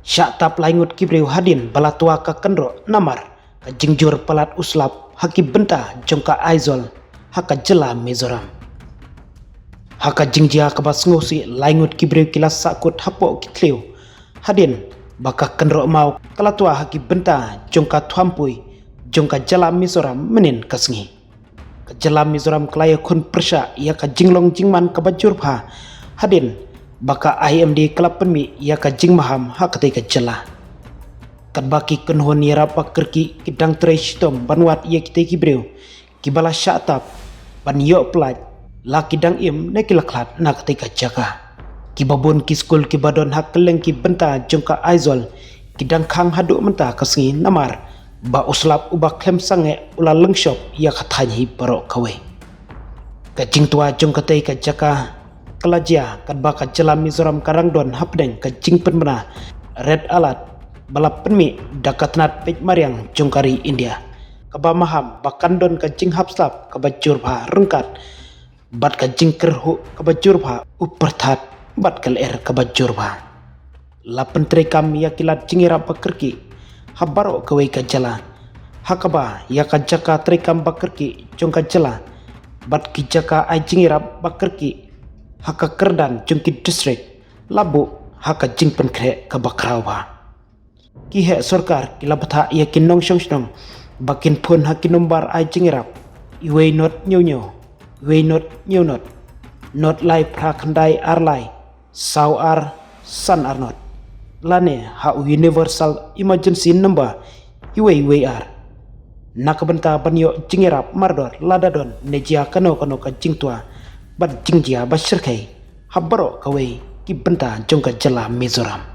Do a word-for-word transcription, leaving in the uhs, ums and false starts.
Shah tap lai ngut ki briew hadien ba la twa ka kynroh namar ka jingjur palat u slap ha ki bynta jong ka Aizawl ha ka jylla Mizoram. Ha ka jingjia kaba sngewsih, lai ngut ki briew ki la sahkut hapoh ki thliew hadien ba ka kynroh maw ka la twa ha ki bynta jong ka Thuampui jong ka jylla Mizoram mynnin ka sngi. Ka jylla Mizoram ka la ïakhun pyrshah ïa ka jinglong jingman kaba jur bha hadien ba ka I M D ka la pynmih ïa ka jingmaham ha katei ka jylla. Katba ki kynhun ïarap ba kyrkieh ki dang trei shitom ban wad ïa kitei ki briew kiba la shah tap ban ïoh pyllait, la ki dang im ne ki la khlad na katei ka jaka. Kiba bun ki skul kiba don ha kylleng ki bynta jong ka Aizawl ki dang khang haduh mynta ka sngi namar ba u slap uba khlem sangeh u la lyngshop ïa ka thaiñ hi baroh kawei. Ka jingtwa jong katei ka jaka ka la jia katba ka jylla Mizoram ka dang don hapdeng ka jingpynbna red alert ba la pynmih da ka tnat peit mariang jong ka ri India, kaba maham ba kan don ka jinghap slap kaba jur bha ryngkat bad ka jingkyrhuh kaba jur bha, u pyrthat bad ka lyer kaba jur bha. La pyntreikam ïa ki lad jingïarap ba kyrkieh ha baroh kawei ka jylla, ha kaba ïa ka jaka treikam ba kyrkieh jong ka jylla bad ki jaka ai jingïarap ba kyrkieh ha ka kyrdan jong ki district la buh ha ka jingpynkhreh kaba khraw bha. Ki heh sorkar ki la bthah ïa ki nongshong shnong ba kin phone ha ki nombar ai jingïarap: wei not hynñiew hynñiew, wei not hynñiew not, not lai phra khyndai ar lai, saw ar san ar not, lane ha u Universal Emergency Number wei wei ar, na ka bynta ban ïoh jingïarap mardor lada don ne jia kano kano ka jingtwa bad jingjia ba shyrkhei ha baroh kawei ki bynta jong ka jylla Mizoram.